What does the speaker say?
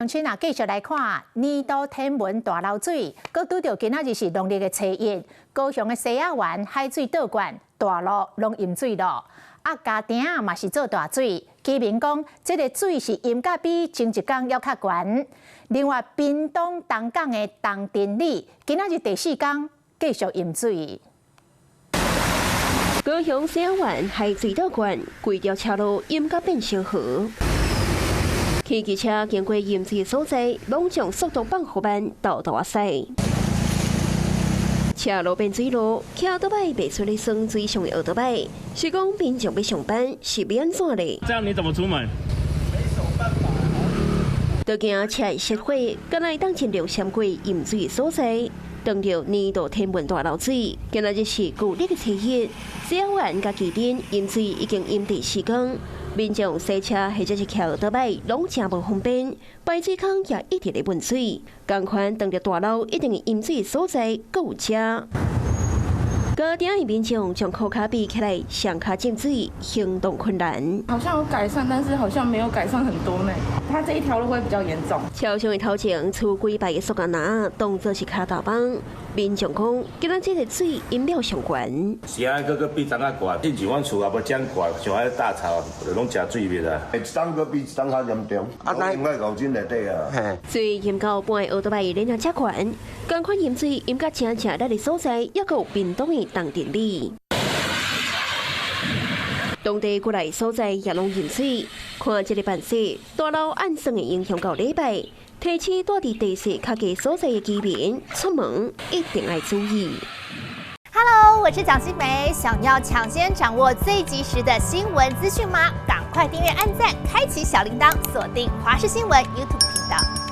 先啊，繼續來看年度天文大漏水，閣拄著今仔日是農曆的初一，高雄的西仔灣海水倒灌，大路攏淹水咯。啊，家埕仔嘛是做大水，居民講這个水是淹甲比前一工猶較懸。另外，屏東東港的東鎮里，今仔日第四工繼續淹水。高雄西仔灣海水倒灌，規條車路淹甲變成河。汽機車經過淹水的所在，攏將速度放予慢，沓沓仔駛。車路變水路，騎歐多擺袂出咧耍水上的歐多擺，是講民眾欲上班是欲按怎咧？這樣你怎麼出門？都驚車會熄火，敢若會當盡量閃過淹水的所在。當著年度天文大漏水，今仔日是舊曆的初一，西仔灣佮旗津淹水已經淹第四工，民眾駛車或者是騎歐多擺，攏誠無方便，排水孔也一直咧噴水，仝款當著大涝一定會淹水的所在，閣有遮。家埕的民眾將褲跤比起來，雙跤浸水，行動困難。好像有改善，但是好像沒有改善很多呢。它這一條路會比較嚴重。橋上的頭前厝幾排的塑膠籃，當作是跤頭枋。民眾講，今仔這个水淹了上懸。是啊，閣閣比昨仔懸，之前阮厝也無遮懸，像彼大潮就攏誠水密啊。一冬閣比一冬較嚴重，啊，淹到五針內底啊。水淹到半个歐多擺連也遮懸，仝款淹水淹甲誠誠力的所在，猶閣有屏東的東鎮里。當地幾內所在也攏淹水，看這个辦勢，大涝按算會影響到禮拜。提醒蹛佇地勢較低所在的居民出門一定愛注意。 Hello，我是蔣新梅，想要搶先掌握最及時的新聞資訊嗎？趕快訂閱、按讚、開啟小鈴鐺，鎖定華視新聞 YouTube 頻道。